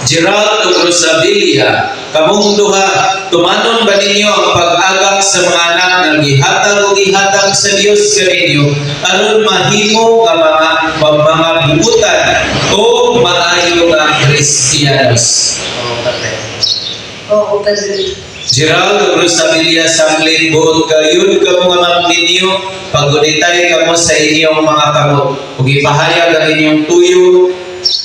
Gerald ug Rosabilia, kamong duha, tumanon ba ninyo ang pag-agak sa mga anak nga gihatag ug gihatag sa Dios kaninyo aron mahimo nga mga buutan o maayo nga Kristiyanos? Oo, Padre. Oo, Padre. Gerald ug Rosabilia, sanglit buot gayud kamo nga magminyo, paggunitay kamo sa inyong mga kamot ug ipahayag ang inyong tuyo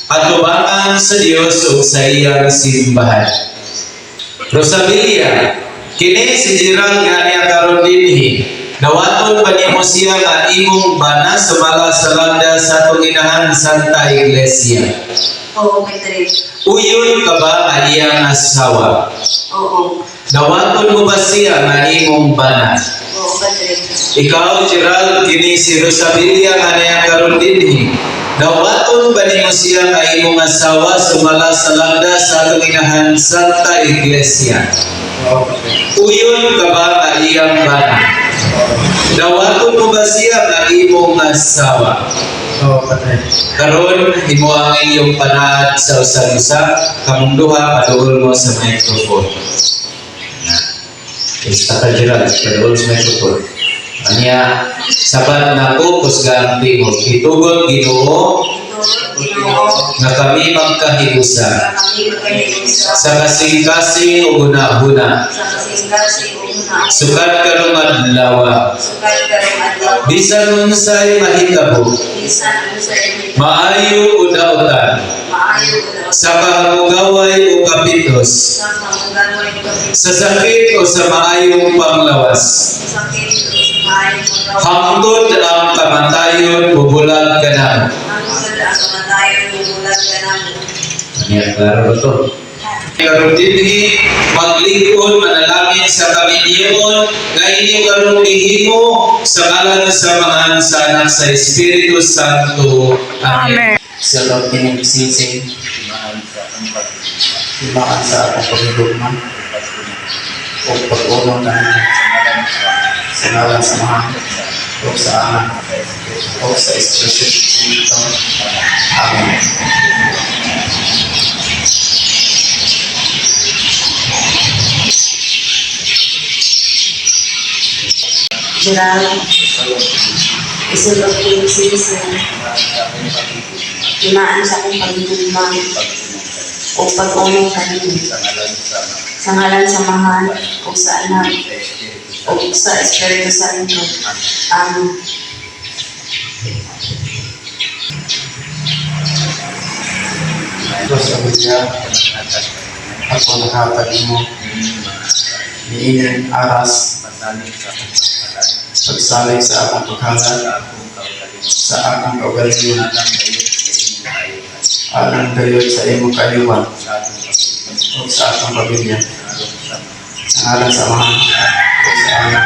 atubangan sa Dios ug sa iyang simbahan. Rosabilia, kini si Gerald nga niya karon dinhi. Dawaton ba nimo siya nga imong bana sumala sa landa sa atong inahan Santa Iglesia? Oo, Padre. Uyon ka ba nga iyang asawa? Oo. Dawaton mo ba siya nga imong bana? Oo, Padre. Ikaw, Gerald, kini si Rosabilia nga niya karon dinhi. Dawaton ba nimo siya nga imong asawa sumala sa landa sa atong inahan Santa Iglesia? Oo, Padre. Uyon ka ba nga iyang bana? Dawaton mo ba siya nga imong asawa? Oo, Padre. Karon, himo ang inyong panaad sa usag-usa, kamong duha, paduol mo sa microphone. Na. Basta ka, Gerald, paduol sa microphone. Anya, sabat nako, kusga ang tingog. Itugot Ginoo, Ginoo, nga kami magkahiusa kami magkahiusa sa kasing-kasing ug hunahuna. Sa kasing-kasing ug hunahuna. Sukad karong adlaw, Sukad karong adlaw. Bisan unsay mahitabo, Bisan unsay maayo o dautan, maayo o dautan, sa kahamugaway o kapitos, sa kamugaway o kapitos, sa sakit o sa maayong panglawas, sa sakit o sa maayong panglawas, hangtod ang kamatayon bubulag ka na. Hangtod ang kamatayon bubulag kanamo. Ano, klaro ba to? Karon dinhi maglig-on manalangin sa kaminyoon nga inyo karong gihimo sa ngalan sa Amahan, sa Anak, sa Espiritu Santo. Amen. Sa loob kining singsing, timaan sa akong paghigugma o pag-unong kanimo sa ngalan sa Amahan o sa Anak o sa Espiritu Santo. Amen. Gerald, isulod ko yung singsing, timaan sa akong paghigugma o pag-unong kanimo sa ngalan sa Amahan o sa Anak o sa Espiritu Santo. Amen. Rosabilia, ako nakahatag nimo niining aras pagsalig sa akong paghalad sa akong kaugalingon alang gayud sa imong kaayuhan ug sa akong pamilya sa ngalan sa Amahan ug sa Anak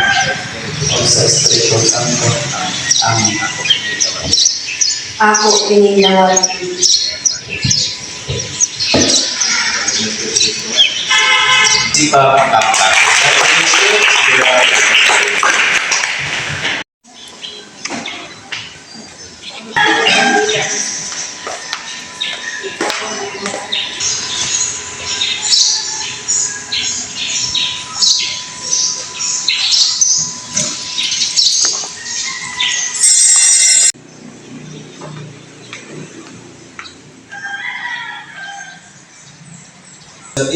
ug sa Espiritu Santo. Amen. Ako kining dawaton. Si Papa Kapta. Congratulations, Gerald. Sa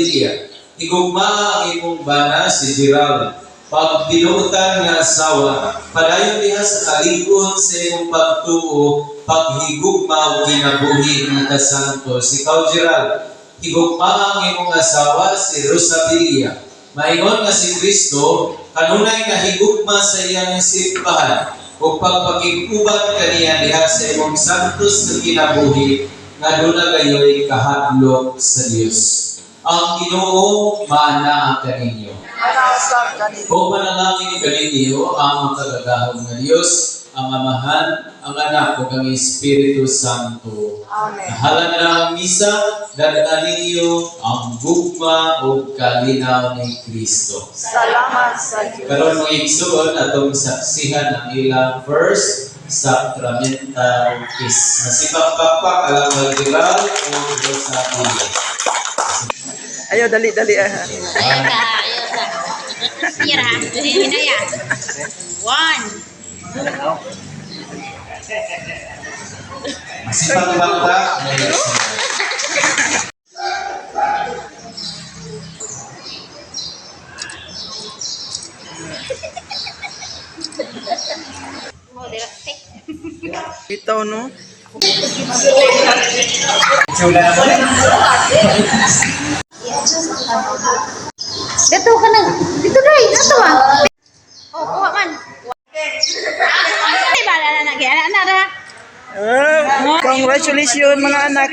higugma ang imong bana si Gerald. Pag binuotan nga asawa, padayon diha sa kalig-on sa imong pagtuo, paghigugma ug kinabuhi nga kasantos. Ikaw, Gerald, higugma ang imong asawa si Rosabilia. Maingon nga si Kristo, kanunay nga higugma sa iyang simbahan ug pagpakig-uban kaniya diha sa imong santos nga kinabuhi nga duna gayoy kahadlok sa Dios. Ang Ginoo maanaa kaninyo. O manalangin kaninyo ang makagagahom nga Dios, ang Amahan, ang Anak ug ang Espiritu Santo. Amen. Nahalan na ang misa, dala ninyo ang gugma ug kalinaw ni Kristo. Salamat sa Diyos. Karon, mga igsoon, atong saksihan ang ilang first sacramental kiss. Masipagpakpak alang kay Gerald o Rosalia. Ayaw, dali, dali. Ah. Ayaw ka, ayaw ka. Tira, hinaya. One. Masipagpakpak may Oh, dira. Take. Bitaw, no? Dito ka na. Dito dai, dito ah. Oh, kuha man. Ay, bala na na kaya na ra. Congratulations, mga anak.